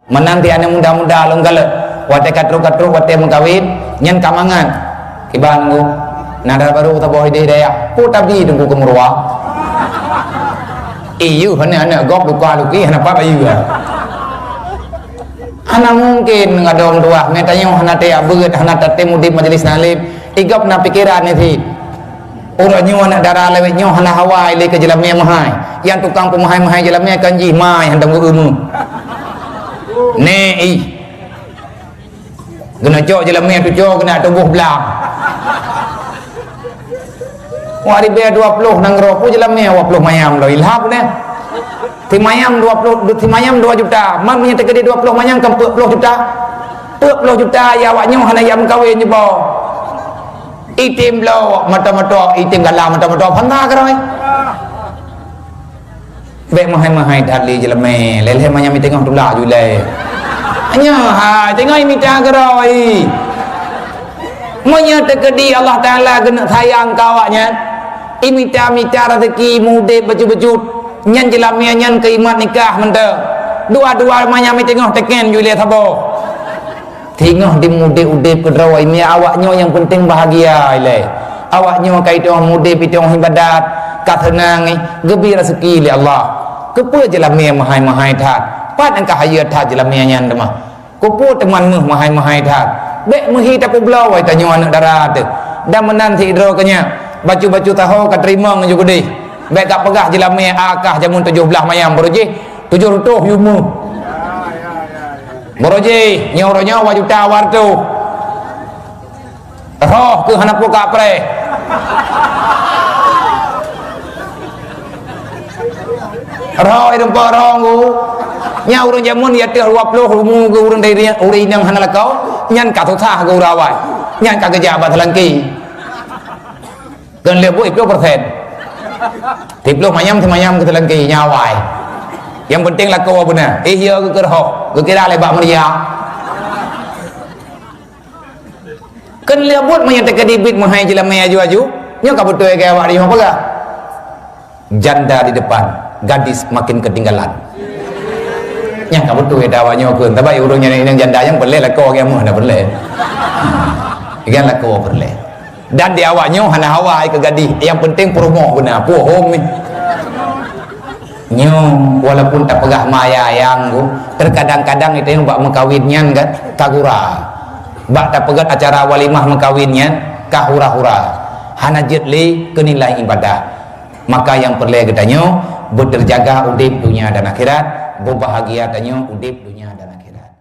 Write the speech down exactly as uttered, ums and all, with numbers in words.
Meunan ti aneuk muda-muda lôn galak, watée ka trok-ka trok watée meukawen, nyan ka mangat. Kiban ku, na dara barô saboh idéh dayah. Peue tabi Teungku Keumurwa? Iyuh, aneuk-aneuk gob luka luki hana pat bayeue. Hana mungken ngadom tuah, meutanyoe hana teuyak beuet, hana tatem udeb majelis taklim. Igop na pikeran nyan cit. Uroe nyoe aneuk dara lawét nyoe hana hawa ilée keu jeulamé meuhai. Nyang tukang peumeuhai-meuhai jeulamé kan jih mai hantom geueumeue. Neh ih. Geuneuk cok jeulamé tucoe geuneuk tuboh blang. Wah ribée dua ploh nanggroe peue jeulamé dua ploh manyam lom ilham neh. Simayam dua ploh, simayam dua juta. Man meunyoe teukeudi dua ploh manyam kan peuet ploh juta. Peuet ploh juta ya awak nyoe hana jak meukawen jiboh. Item bloe mata-mata, item gala mata-mata, phanta keurôi. Bék meuhai-meuhai that lé jeulamé, lé-lé manyam i teungoh tulak ju lé. Nyoe hai teungoh imita keurôi. Meunyoe teukeudi Allah Taala geuneuk sayang keu awak nyan, imita-mita raseuki, mudeb bacut-bacut, nyan jeulamé nyan keu imat nikah mantong. Dua-dua manyam i teungoh teken ju lé saboh. Singoh dimudeb-udeb keudroe, miet awak nyoe nyang peunteng bahagia ilée. Awak nyoe ka itong mudeb, itong ibadat, ka seunang, geubri raseuki lé Allah. Keupeue jeulamé meuhai-meuhai that? Pat nyang ka hayeue that jeulamé nyan teuma? Keupeue teuma meuh meuhai-meuhai that? Bék meuhi tapeubloe tanyoe aneuk dara teuh. Dan meunan sidroe keunyak, bacut-bacut taho ka teurimong ju keudeh. Bék ka peugah jeulamé akah jameun tujoh blaih manyam, barô jih tujoh reutôh yue meuh. Barô jih, nyoe uroe nyoe dua juta dua reutôh. Roh keuh hana peue ka preh. Roh i rumpok roh nggu. Nyan ureuëng jameun ya teuh dua ploh rumu keu ureuëng dari ureuëng inong hana lakoe, nyan ka susah keu ureuëng awai. Nyan ka geujak bak teulangki. Kon lheueh buet ploh persen. Siploh manyam seumanyam keu teulangki nyawai. Nyang penting lakoe beuna. Eh, ya geukeu rhoh, geukira lé bak meuria. Kon lheueh buet meunyoe teukeudi bit meuhai jeulamé aju-aju, nyoe ka beutôi keu awak nyoe peugah. Janda di depan, gadis makin ketinggalan. Nyang ka beutôi dah awak nyoe keu, tapi ureuëng nyang inong janda nyang peureulée lakoe nyang meuh na peureulée. Ikan lakoe peureulée. Dan di awak nyoe hana hawa ai keu gadih, nyang penting peurumoh beuna, puhom ni. Nyoe walaupun tapeugah maya ayang tu, terkadang-kadang itu yang bak meukawen nyan kan, ka gura. Bak tapeugah acara walimah meukawen nyan, ka hura-hura. Hana jeuet lé keu nilai ibadah. Maka nyang peureulée geutanyoe, beuterjaga udeb dunia dan akhirat, beubahagia tanyoe udeb dunia dan akhirat.